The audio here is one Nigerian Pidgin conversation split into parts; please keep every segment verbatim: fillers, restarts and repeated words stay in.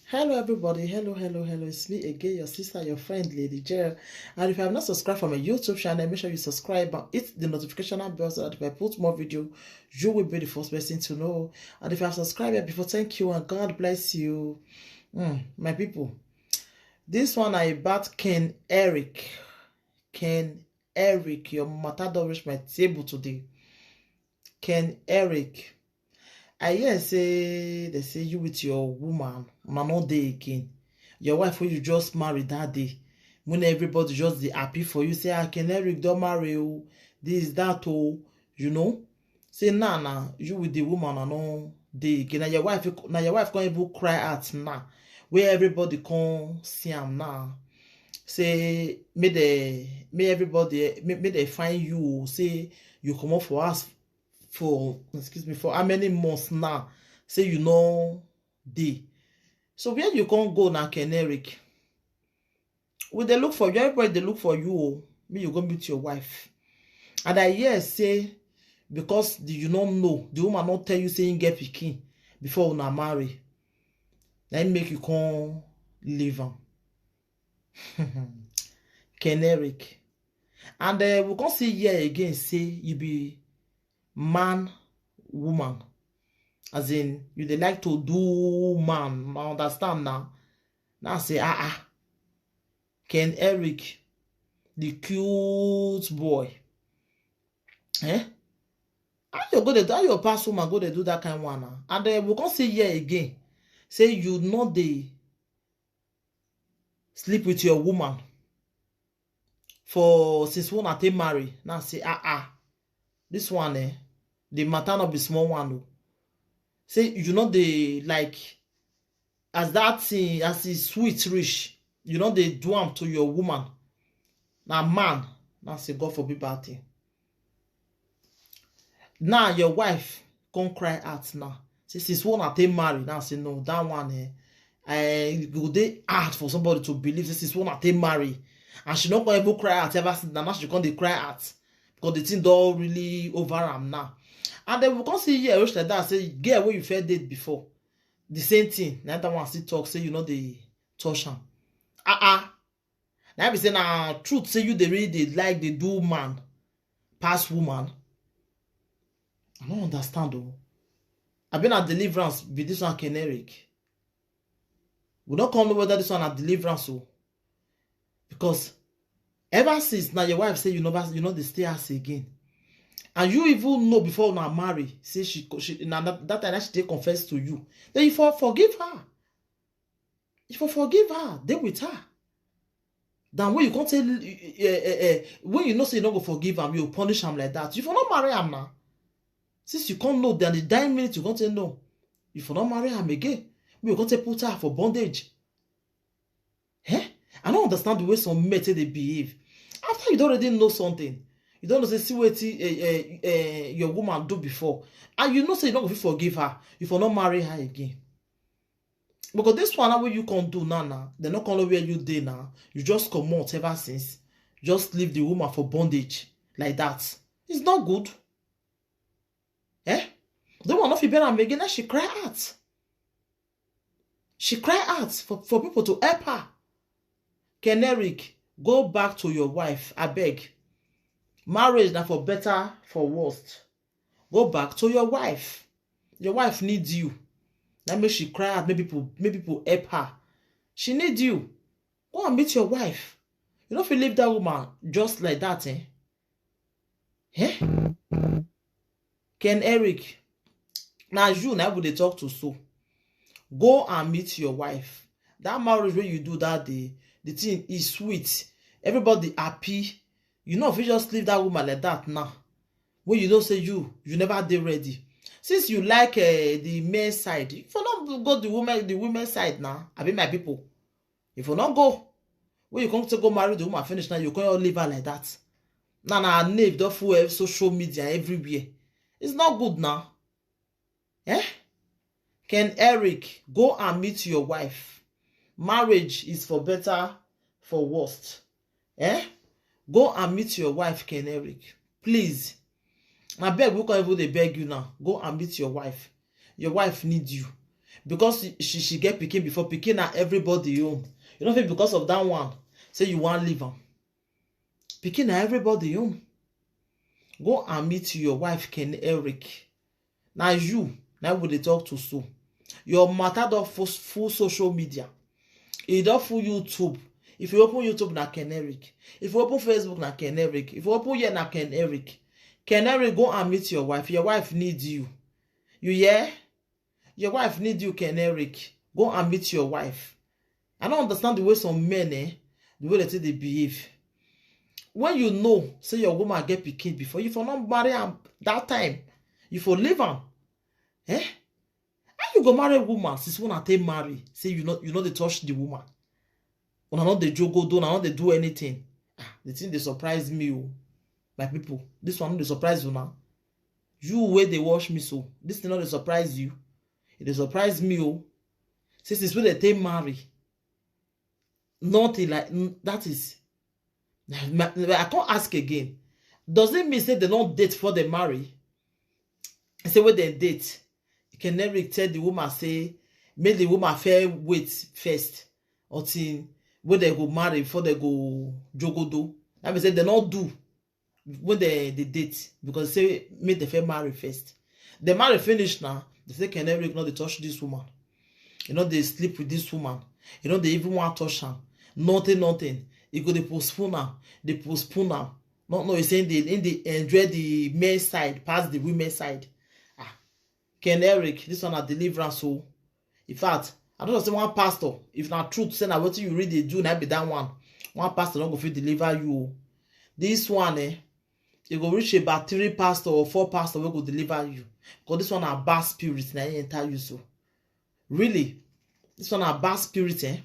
Hello, everybody. Hello, hello, hello. It's me again, your sister, your friend, Lady J. And if you have not subscribed for my YouTube channel, make sure you subscribe and hit the notification bell so that if I put more video, you will be the first person to know. And if you have subscribed yet before, thank you and God bless you. Mm, my people, this one I about Ken Eric. Ken Eric, your matter don't reach my table today. Ken Eric, I hear say they say you with your woman, una no dey again. Your wife wey you just marry that day, when everybody just dey happy for you, say, "Ah, Ken Eric don marry o, this, that o," you know. Say now, now, you with the woman, una no dey again. Na your wife, na your wife come even cry out now, where everybody come see am now. Say, make they, make everybody, make, make they find you o. Say you comot for house for, excuse me, for how many months now? Say you no dey. So where you come go now, Ken Eric? We dey look for you, everybody dey look for you o. Make you go meet your wife. And I hear say because the, you no know, the woman no tell you say he get pikin before una marry. Na him make you come leave am. Ken Eric. And uh, we come see here again say you be man, woman. As in, you dey like to do man. I understand now. Now say, ah, ah. Ken Eric, the cute boy. Eh? How you go dey, how your past woman go dey do that kind one now? And then we come see here again. Say you no dey sleep with your woman for since when I take marry. Now say, ah, ah. This one, eh, the matter no be small one o. Say you no dey like, as that thing, as e sweet reach, you no dey do am to your woman. Na man, now say God forbid bad thing. Now your wife come cry out now. Say since when I take marry, now say no, that one, eh, eh, e go dey hard for somebody to believe. Say since when I take marry, and she no come even cry out ever since. Now, now she come dey cry out because the thing don really over am now. And then we come see here reach like that, say girl wey you first date before, the same thing. Na that one still talk say you no dey touch am. Ah, ah. Now be say na truth say you dey really dey like dey do man pass woman. I no understand o. Abi na deliverance be this one, Ken Eric? We no come know whether this one na deliverance o. Because ever since now your wife say you never, you no dey stay house again. And you even know before una marry, say she, she na that, that time that she take confess to you. Then you for forgive her. You for forgive her, dey with her. Than when you come tell, eh, eh, eh, when you know say you no go forgive am, you punish am like that. You for not marry am now. Since you can't know, then the dying minute you can't say no. You for not marry am again. We can't put her for bondage. Eh? I don't understand the way some men take dey behave. After you don't already know something, you don't know say see wetin, eh, eh, eh, your woman do before, and you know say you no go fit forgive her. You for not marry her again. Because this one now wey you come do now, now they no come know where you dey now. You just comot ever since. Just leave the woman for bondage like that. It's not good. Eh? The woman no fit bear am again. Now she cry out. She cry out for, for people to help her. Ken Eric, go back to your wife, abeg. Marriage na for better, for worst. Go back to your wife. Your wife needs you. That make she cry out, make people, make people help her. She needs you. Go and meet your wife. You no fit leave that woman just like that, eh? Eh? Ken Eric, na you na we dey talk to so. Go and meet your wife. That marriage wey you do that day, the thing is sweet. Everybody happy. You no fit just leave that woman like that now. When you know say you, you never dey ready. Since you like, eh, the male side, you for not go the woman, the women side now. Abi, my people, if you not go, when you come to go marry the woman finish now, you can't leave her like that. Now, now her name don full social media everywhere. It's not good now. Eh? Ken Eric, go and meet your wife. Marriage is for better, for worst. Eh? Go and meet your wife, Ken Eric. Please. I beg, we can't even dey beg you now. Go and meet your wife. Your wife needs you. Because she, she get pikin before, pikin na everybody own. You know, because of that one, say you wan leave am. Pikin na everybody own. Go and meet your wife, Ken Eric. Na you, na we dey talk to so. Your matter don full, full social media. E don full YouTube. If you open YouTube, na Ken Eric. If you open Facebook, na Ken Eric. If you open here, na Ken Eric. Ken Eric, go and meet your wife. Your wife need you. You hear? Your wife need you, Ken Eric. Go and meet your wife. I don't understand the way some men, eh, the way they say they behave. When you know, say your woman get pikin before, you for not marry am that time. You for leave am. Eh? How you go marry woman since when I take marry? Say you not you know they touch the woman. Una not the jogo do, una not they do anything. Ah, the thing they surprise me, oh. My people, this one no dey surprise you now. You where they watch me so. This thing not they surprise you. It dey surprise me, oh. Since it's when they take marry. Nothing like n- that is. My- I can't ask again. Does it mean say they don't date for they marry? I say when they date, Ken Eric tell the woman say make the woman fair wait first until when they go marry before they go jogodo. That means say they not do when they, they date because say make the fair marry first. They marry finish now. They say Ken Eric not they touch this woman. You know they sleep with this woman. You know they even want touch her. Nothing, nothing. You go they postpone her. They postpone her. No, no, he's saying they, in they enjoy the men's side past the women's side. Ah, Ken Eric, this one a deliverance. So, in fact, I don't say one pastor. If not truth, say na wetin you read they do, na be that one. One pastor not go fit deliver you. This one, eh, you go reach about three pastor or four pastor will go deliver you. Because this one a bad spirit, na e enter you so. Really, this one a bad spirit, eh?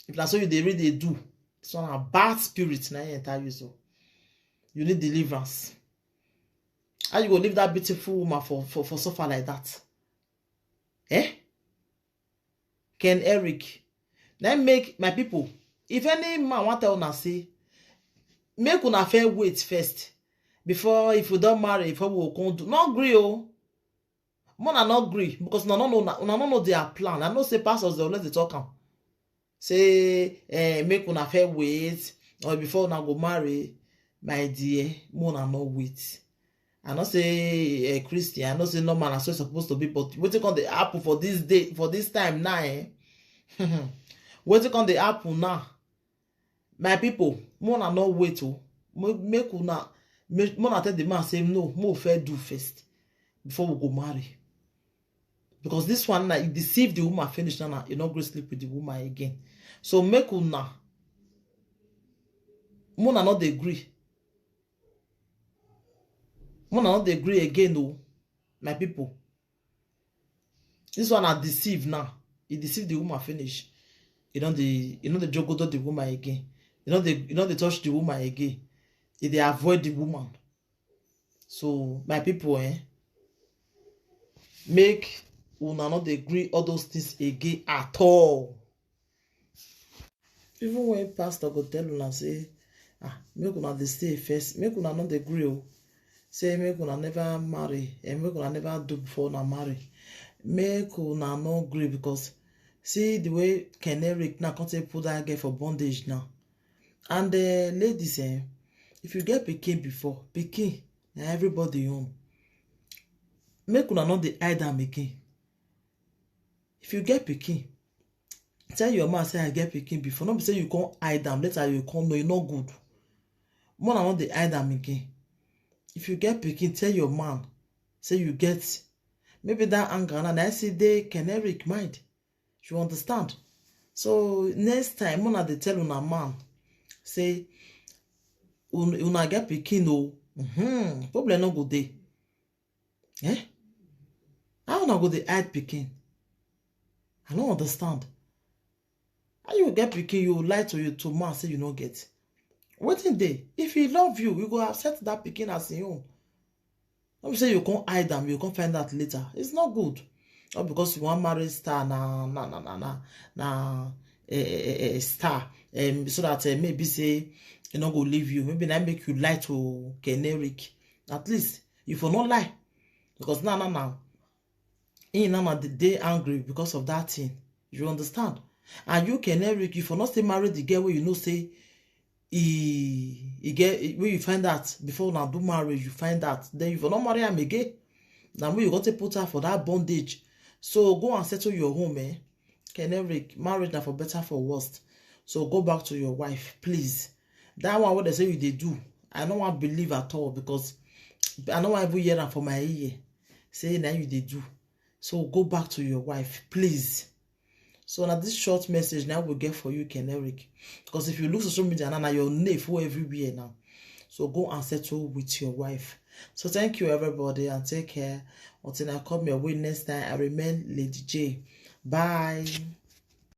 If that's what you they read they do, this one a bad spirit, na e enter you so. You need deliverance. How you go leave that beautiful woman for for, for suffer like that? Eh? Ken Eric, then make my people. If any man want tell una say, make una fair wait first before if we don't marry, if we will come do not agree, oh. Mona not agree because una no know una no know their plan. I know say pastors they always dey talk am. Say eh, make una fair wait or before una go marry, my dear, mona no wait. I know say a Christian, I know say normal, na so it's supposed to be, but wetin come dey happen for this day, for this time now, eh? Wetin come dey happen now? My people, mona no wait, oh. Mo- Make una, make, mona tell the man say no, mo fair do first before we go marry. Because this one now, he deceive the woman finish now, now he not go sleep with the woman again. So make una, mona not dey agree. Mona not dey agree again, oh, my people. This one I deceive now. He deceive the woman finish. You know the you know the jogo the woman again. You know they you know they touch the woman again. He they avoid the woman. So my people, eh, make una not dey agree all those things again at all. Even when pastor go tell una say, ah, make una dey stay first, make una not dey agree, oh. Say make una never marry, and make una never do before una marry. Make una no agree because see the way Ken Eric now come take put that girl for bondage now. And the ladies, eh, if you get pikin before, pikin na everybody own. Make una no dey hide am again. If you get pikin, tell your man say I get pikin before. No be say you can't hide am. Later you can't know. E no good. More na no dey hide am again. If you get pikin, tell your man say you get. Maybe that anger na na I see dey Ken Eric mind. You understand? So next time, una dey tell una man say un- una get pikin o, mhm, problem no go dey. Eh? How una go dey hide pikin? I no understand. How you get pikin, you lie to you to man say you no get. Wetin dey? If he love you, you go accept that pikin as him own. No be say you come hide am, you come find out later. It's not good. Not because you wan marry star na na na na na na a, a, a, a star, um, so that uh, maybe say e no go leave you. Maybe na make you lie to Ken Eric. At least you for not lie, because now now now He now dey angry because of that thing. You understand? And you, Ken Eric, if you not still marry the girl where you know say he he get where you find out before now do marriage, you find out. Then if you not marry him again, now you got to put her for that bondage. So go and settle your home, eh? Ken Eric, marriage now for better for worst. So go back to your wife, please. That one what they say you they do, I don't want believe at all because I don't want even hear that for my ear. Say now you they do. So go back to your wife, please. So now this short message now we get for you, Ken Eric. Because if you look social media now, now your name full everywhere now. So go and settle with your wife. So thank you, everybody, and take care. Until I come your way next time, I remain Lady J. Bye.